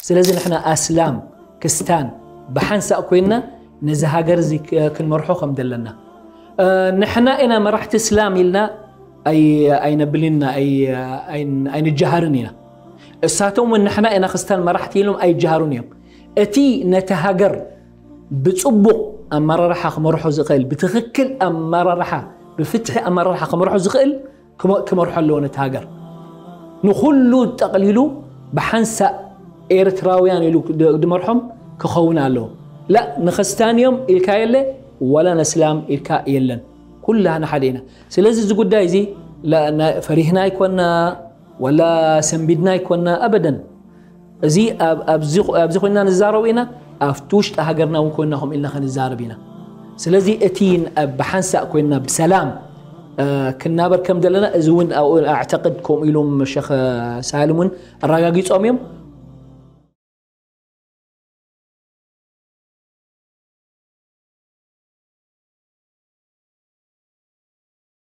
ስለዚ ንሕና ኣስላም ክስታን ብሓንሳእ ኮይንና ነዚ ሃገር እዚ ክ- ክንመርሖ ከም ዘለና፣ እ፣ ንሕና ኢና መራሕቲ እስላም ኢልና ኣይ- ኣይነብልን ኢና፣ ኣይ- ኣይን- ኣይንጀሃርን ኢና። እሳቶም እውን ንሕና ኢና ክስታን መራሕቲ ኢሎም ኣይጀሃሩን እዮም። እቲ ነቲ ሃገር ብጽቡቕ ኣመራርሓ ክመርሖ ዝኽእል፣ ብትኽክል ኣመራርሓ፣ ብፍትሒ ኣመራርሓ ክመርሖ ዝኽእል ክመ- ክመርሖ ኣለዎ ነቲ ሃገር። ንኹሉ ጠቕሊሉ ብሓንሳእ ኤርትራውያን ኢሉ ድ- ድመርሖም ክኸውን ኣለዎ። ላ ንኽስታን እዮም ኢልካ የለ፣ ወላ ነስላም ኢልካ የለን። ኩላህና ሓደ ኢና። ስለዚ እዚ ጉዳይ እዚ ላ- ና- ፈሪህና ኣይኮና፣ ወላ ሰንቢድና ኣይኮና፣ ኣበደን። እዚ ኣብ- ኣብዚ ኮ- ኣብዚ ኮይና ንዛረብ ኢና፣ ኣብቲ ውሽጢ ሃገርና እውን ኮይና ከም ኢልና ክንዛረብ ኢና። ስለዚ እቲ ን- ኣብ ብሓንሳእ ኮይና ብሰላም እ፣ ክናበር ከም ዘለና እዚ እውን ኣብኡ ኣዕተቅድ፣ ከምኡ ኢሎም ሸኽ ሳልም እውን ኣረጋጊጾም እዮም።